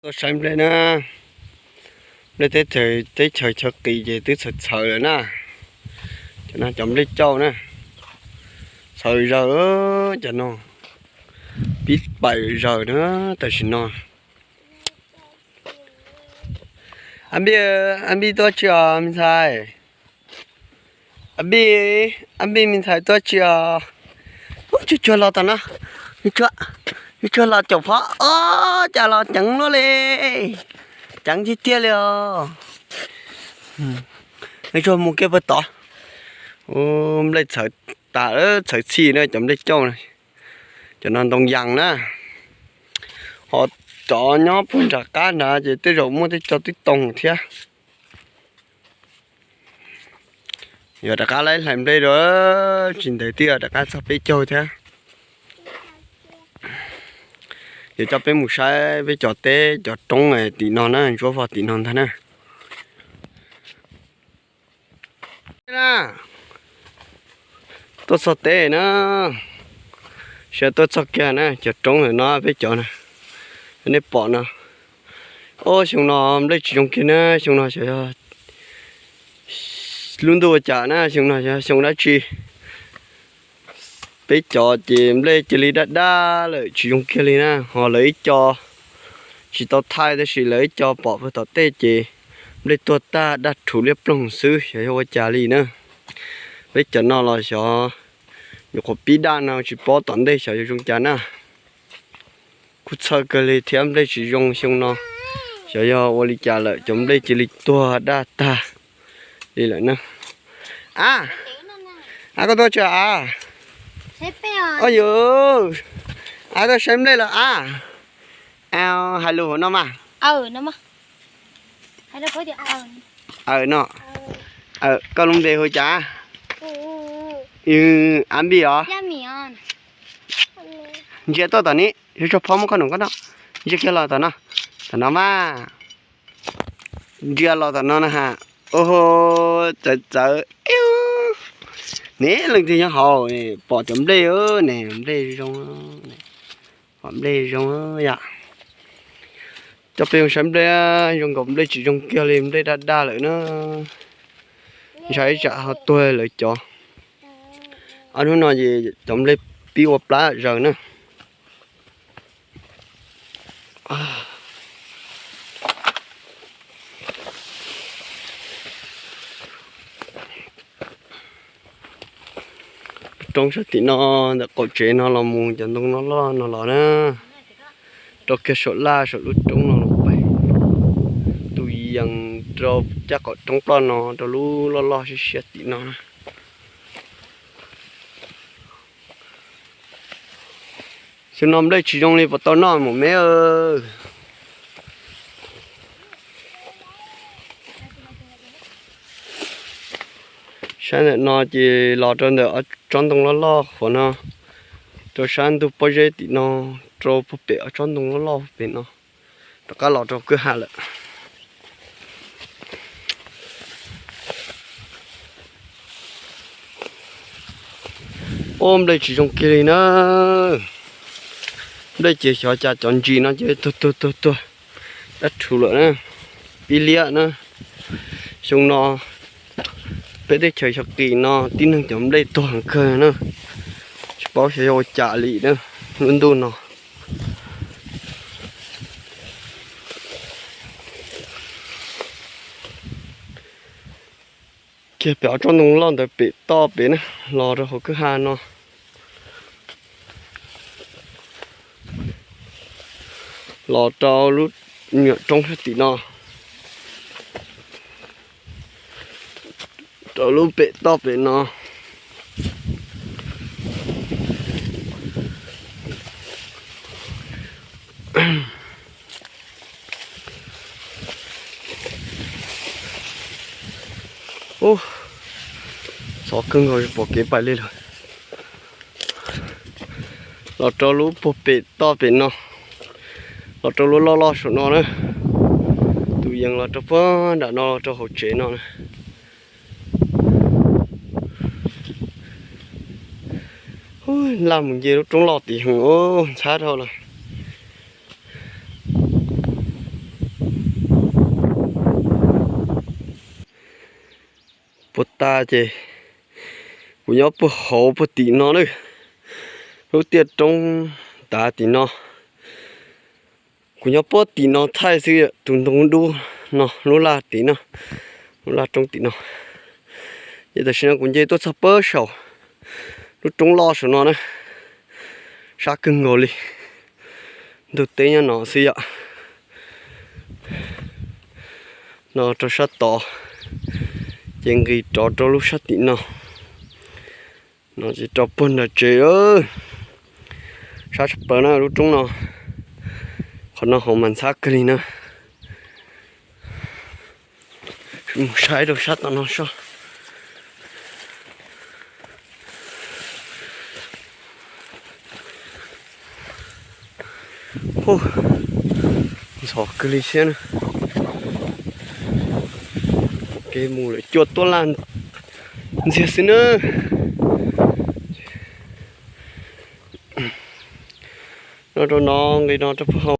Tuaj saib nplej na, nplej teb chaws, teb chaws chaw qis ces twb txhawv txhawv lawm na. Cov no cov nplej cauj na, txhawv zaws, cov no pib paim zaws na, tam sim no. Ab Npij, Ab Npij tuaj tsi os me ntxhais? Ab Npij, Ab Npij me ntxhais tuaj tsi os? Ub, tsuag tsuag los tom no, tsuag tsuag los caum phob os, cas los ceev luaj li, ceev tiag tiag li os. Tsuag mus kiag puag tod. Ub, nplej txhawv tas, txhawv txhij na, cov nplej cauj na, cov no ntoo yas na. Ho cov nyob puag nram qab nrad ces tej zaum muaj tej co twb toog thiab. Yuav rov qab laib hlais nplej dua, tsis ntev twb yuav rov qab txog peb caug thiab. Yuav coj peb mus saib peb cov teb cov roob tim no na, ntsuab vog tim no ntag na. Tuaj txog teb na, sawv tuaj txog kiag na, cov roob ntawm no peb cov na, nej pom no. Ob, xyoo no nplej tsis zoo kiag na, xyoo no xyov yog lub ntuj ua cas na, xyoo no xyov xyoo dab tsi. Peb cov ces nplej cia li daj daj lawm tsis zoo kiag li na, ho lawv ib co tsis tau thaij tab sis lawv ib co pom puag tom tej ces nplej tuag tag daj rhuv liab ploog xwb, xyov yog ua cas li na. Peb cov no los xyov nyuam qhuav pib daj no tsis paub tom ntej xyov yuav zoo cas na. Kuj txhawj kawg li thiab, nplej tsis zoo xyoo no, xyov yog ua li cas lawm cov nplej cia li tuag daj tag li lawm na. Ab, ab koj tuaj tsi a? Ab yus, ab tuaj saib nplej los ab? Hais lus hauv no mas. Aws no. Koj lub npe hu cas? Ab Npij os. Ntsia tuaj tom ni, tso phob muab koj num koj noj. Ntsia kiag los tom no, tom no mas. Ntsia los tom no na ha. Ua, txawv txawv. Ne leej twg nyob hauv pom cov nplej ne, nplej zoo, pom nplej zoo yom. Coj peb mus saib nplej, zoo nkaus nplej tsis zoo kiag li, nplej daj daj lawm na. Ntshai ib tsam ho tuag lawv cov. Ob hnub no ces cov nplej pib ua plab zaws na. Roob sab tim no, ntawm qaum tsev no los mus cov ntoo loj loj no los na, rau kiag saum laj saum lub roob no los pais, tus yees rau caj qaum roob ploj no rau lub loj loj siab siab tim no na. Xyoo no nplej tsis zoo li puas tau noj mus me. Sab ntawm no ces los rau ntawm ob tsob ntoo loj loj qhuav no, rau sab ntug pob zeb tim no, rau puag pem ob tsob ntoo loj loj pem no, rov qab los rau kwj ha lawm. Ub, nplej tsis zoo kiag li na. Nplej ces xyov cas cov ntsis no ces tuag tuag tuag tuag, dab rhuv lawm na, pib liab na. Xyoo no peb teb chaws xyov qis no tib neeg cov nplej tuag heev kawg na. Tsis paub xyov yog ua cas li na, lub ntuj no. Kiag pem ob tsob ntoo loj ntawd pem toj pem na, los rau hauv kwj ha no, los rau lub nyuam roob sab tim no, rau lub pem toj pem no. Ub, txhov kawg nkaus tsis pom kev pais li lawm. Los rau lub puag pem toj pem no, los rau lub loj loj saum no na. Tus yees los rau puag nram no los rau hauv tsev no na. Laj mus nce lub roob loj tid heev, ntxhab dhau lawm. Ua tas ces kuv nyob puag hauv puag tim no na, lub tiaj roob tav tim no. Kuv nyob puag tim no thaij xwb, tus ntoo dub no, lub laj tim no, lub laj roob tim no. Ces tam sim no kuv nce tuaj txog pab saum lub roob loj saum no na, sab kawg nkaus li. Ntug teb nyob no xwb yom. No rau sab tod, ces nqis rov rau lub sab tim no. No ces rau puag nram tsev, sab tshaj plaws na lub roob no. Qhov no hauv mas ntxhab kawg li na. Mus saib rau sab tom no soj. Ntxhov kawg li thiab na. Kev mus lawm cua tuaj laj ntxiag xwb na. No rau no nqis no rau puag hauv.